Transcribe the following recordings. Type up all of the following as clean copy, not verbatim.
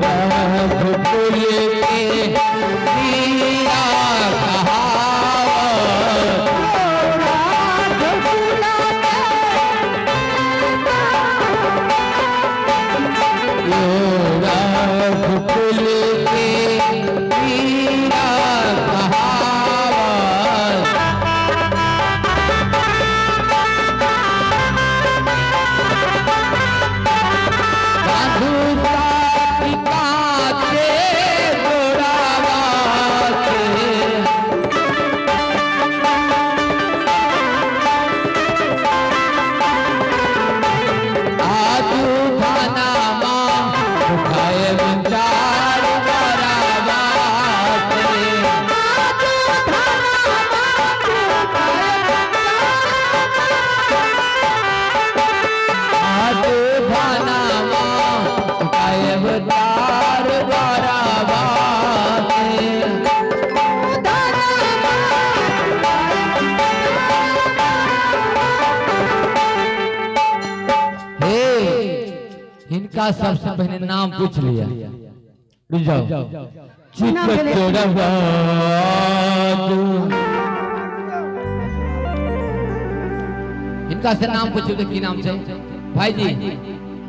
रघुकुल के मीरा कहावत। यो रघुकुल के मीरा कहावत। बांधु साथिका के जोड़ावा के। आजू थानामा उठाए विचार बराबा के। आजू थानामा उठाए विचार बराबा के। हे, हिनका सबसे पहले नाम पूछ लिया, रुक जाओ। चित चोरवा तू। हिनका से नाम पूछू तो की नाम छै? भाईजी,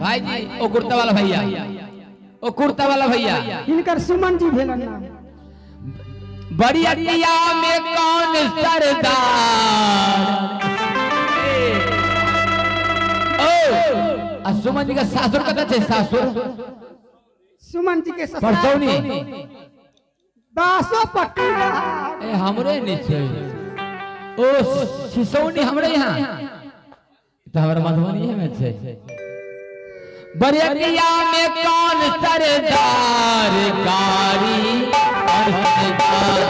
भाईजी, ओ कुर्ता वाला भैया, ओ कुर्ता वाला भैया। हिनकर सुमन जी भेलन नाम। बरियतिया में कौन सरदार? ओ आ सुमन जी का सासुर कतऽ छै? सासुर सुमन जी के ससुराल परसौनी बासो पट्टी। ए, हमरे नीचे ओ सिसौनी हमरे यहाँ तो हमरा मधुबनी में छै। बरियतिया में कौन सरदार? कारी और सरदार।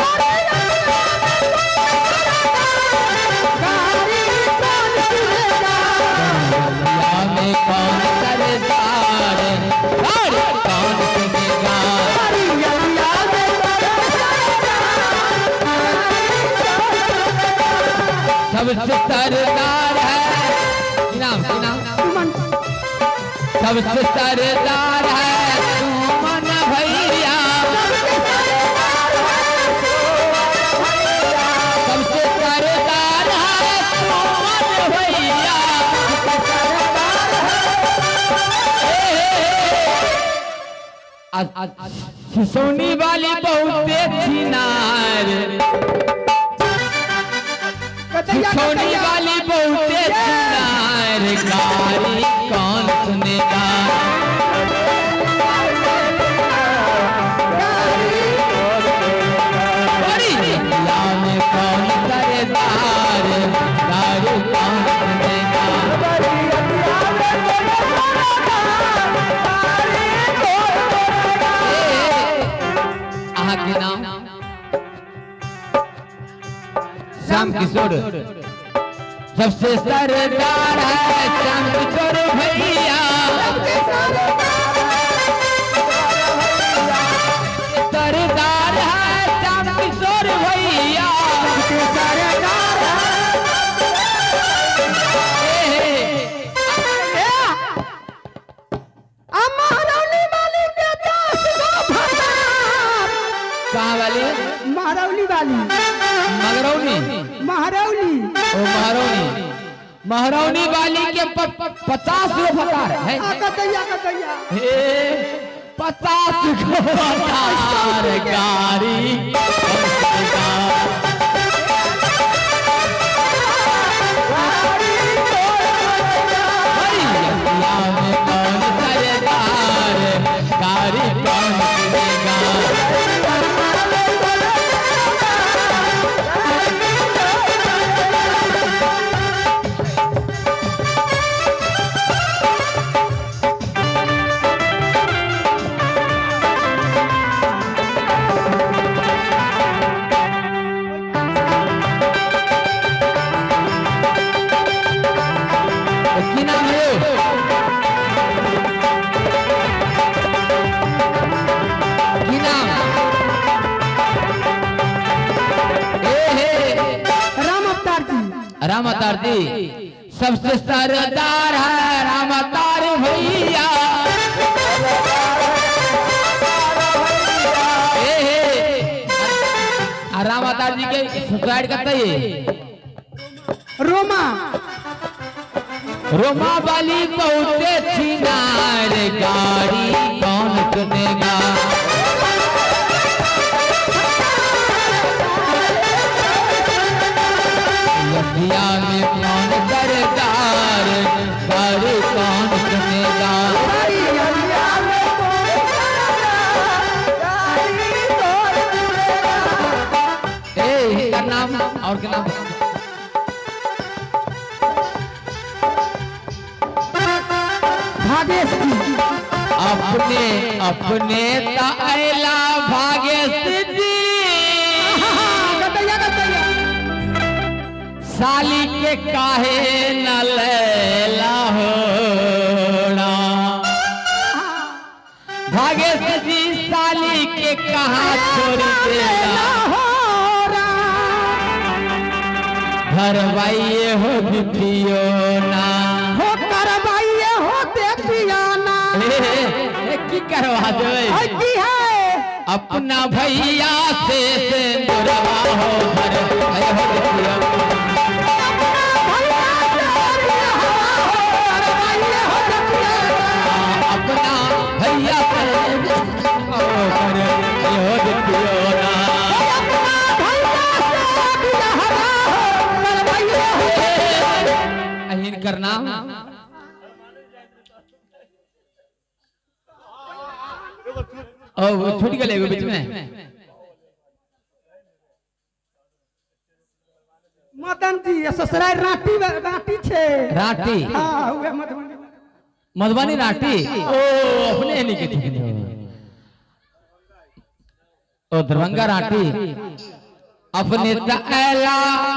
बरियतिया में कौन सरदार? कारी कौन सुनेगा? सबसे सरदार है की नाम, की नाम? सुमन। सबसे सरदार है सुमन भैया। सबसे सरदार है सुमन भैया। सिसौनी वाली बहुते छिनार। कतैया। सिसौनी कतैया। वाली बहुते छिनार, गारी कौन सुनेगा? बरियतिया में कौन सरदार? गारी कौन सुनेगा? अहाँ के नाम? श्याम किशोर। सबसे सरदार है श्याम किशोर भैया। सरदार है श्याम किशोर भैया। महरौली वाली के 10 गो भतार। कहाँ वाली? महरौली वाली। मगरौनी? महरौली। ओ महरौनी, महरौनी वाली के 50 गो भतार है। आ कतैया, कतैया। हे, 50 गो भतार, गारी कौन सुनेगा? बरियतिया में कौन सरदार? गारी कौन सुनेगा? ओ की नाम है यो? की नाम? ए हे। राम अवतार जी। राम अवतार जी। सबसे सरदार है राम अवतार भैया। अवतार जी के ससुराल कतई है? रोमा। रोमा वाली बहुते छिनार गाड़ी कौन सुनेगा? लठिया में कौन करदार गाड़ी कौन सुनेगा? ए हिनकर नाम और के नाम? भागेश जी। अपने अपने तैला भागेश जी। गतैया गतैया। साली के काहे न लैला होड़ा? भागेश जी साली के कहाँ छोड़ देला? भरवाइए हो बिटियो ना। हो करवाइए हो देखिया ना। ए, की करवा देबै? की है? अपना भैया से सिंदूरवा हो भर हो बिटियो। अपना भैया से हो भर हो बिटियो ना। हिनकर नाम ओ वो छूट गेलै एगो बीच में। मदन जी ससुराल रांटी रांटी छे। रांटी। हाँ उहे मधुबनी। मधुबनी रांटी। ओ अपने नहीं के थिन। ओ दरभंगा रांटी। अपने तैला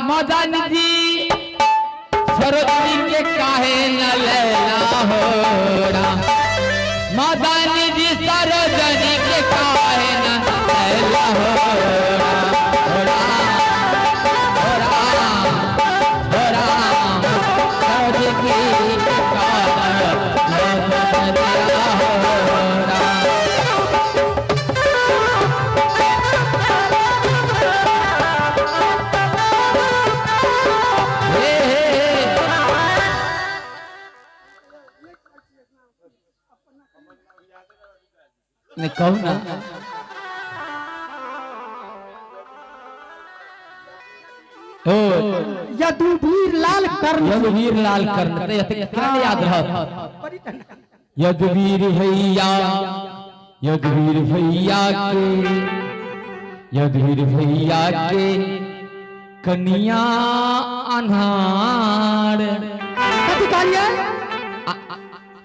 मदन जी सरोजनी के काहे न लैला होड़ा? मदन जी सरोजनी के काहे न लैला होड़ा? होड़ा होड़ा होड़ा सरोजनी के काहे न लैला होड़ा? हे हे हे। नहीं कहू ना। ओ यदुवीर लाल कर्ण। यदुवीर लाल कर्ण ते एते केना नहीं याद रहत? यदुवीर भैया, यदुवीर भैया के, यदुवीर भैया के कनिया अन्हार। कथी कहलिए?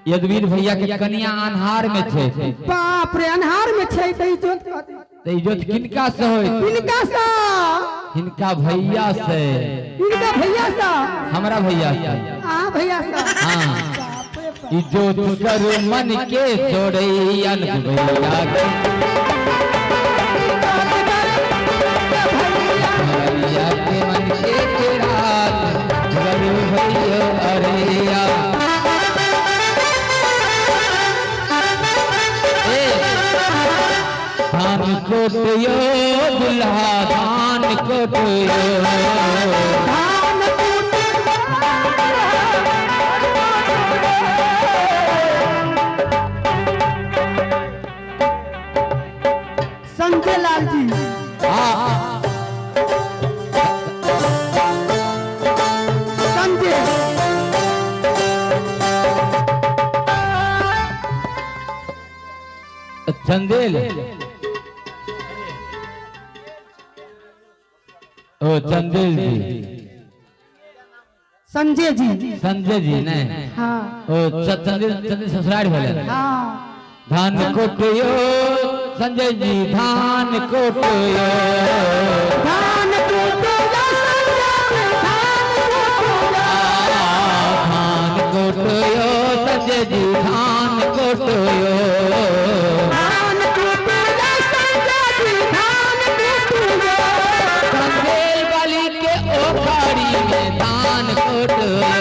यदुवीर भैया के कनिया अन्हार में छे। बाप रे अन्हार में छे त इज्जत कथी? त इज्जत किनका से होय? किनका से? हिनका भैया से। इनका भैया से? हमरा भैया से। आ भैया से। हाँ। इज्जत कर मन के जोड़ैयन भैया के। भैया के मन के रात गर भैया अरेया। ए धान कोटियो दुल्हा धान कोटियो। धान संजय लाल जी। हाँ संजय। चंदेल। ओ चंदेल जी। संजय जी। संजय जी ने। हाँ। ओ चंदेल चंदेल ससुराल भेलै। हाँ। धान कोटियो संजय जी धान कोटियो। धान कुटियो संजय धान कुटियो। धान कोटियो संजय जी धान कोटियो। धान कुटियो संजय जी धान कुटियो। चंदेल वाली के ओखारी में धान कोटियो।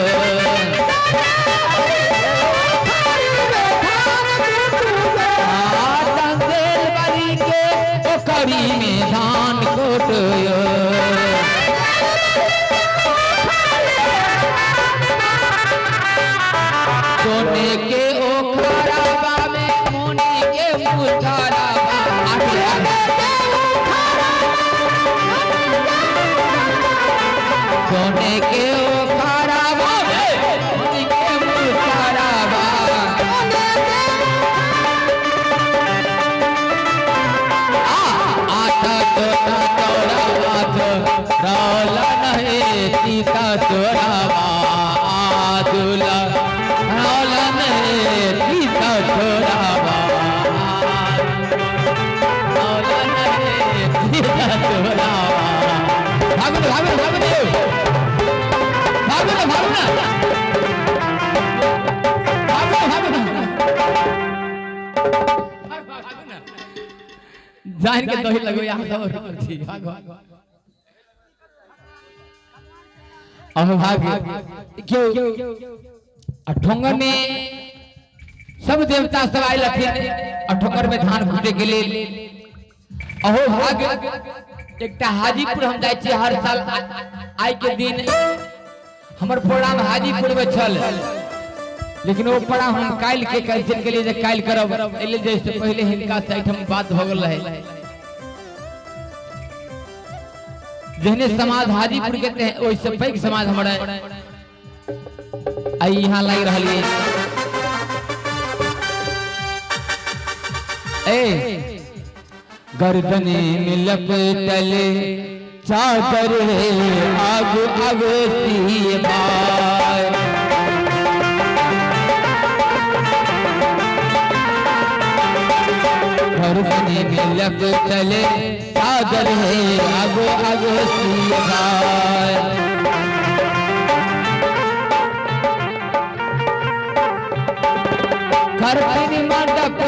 चंदेल वाली के ओखारी में धान कोटियो। खाराबा सोने के ओ खाराबा सोने के मुसाराबा आटा चोरा चौरा माथ रौला नहीं सीता चोरावा दूल्हा रौला नहीं सीता चोरावा रौला नहीं सीता चोरावा। भागो ना, भागो ना, भागो ना। भागो ना, भागो ना। भागो ना, भागो ना। भागो ना। जान के दही लगो यहाँ सब छी भागो। अब भाग क्यों अठोंगर में सब देवता सब आयल हथिन अठोंगर में धान कूटे के लेल। अहो भाग एकटा हाजीपुर हम जाइ छी हर साल आइ के दिन हमर प्रोग्राम हाजीपुर में छल, लेकिन ओ प्रोग्राम हम काल्हि के कैंसिल के लिए जे काल्हि करब एहि लेल जे से पहिले हिनका से एहिठाम बात भऽ गेल रहे। जहने समाज हाजीपुर के ते ओहिसँ पैघ समाज हमर आई यहाँ लागि रहल ये। ए गर्दने में लपटल चादर है आग आग सी बार। गर्दने में लपटल चादर है आग आग सी बार। करतनी मंडप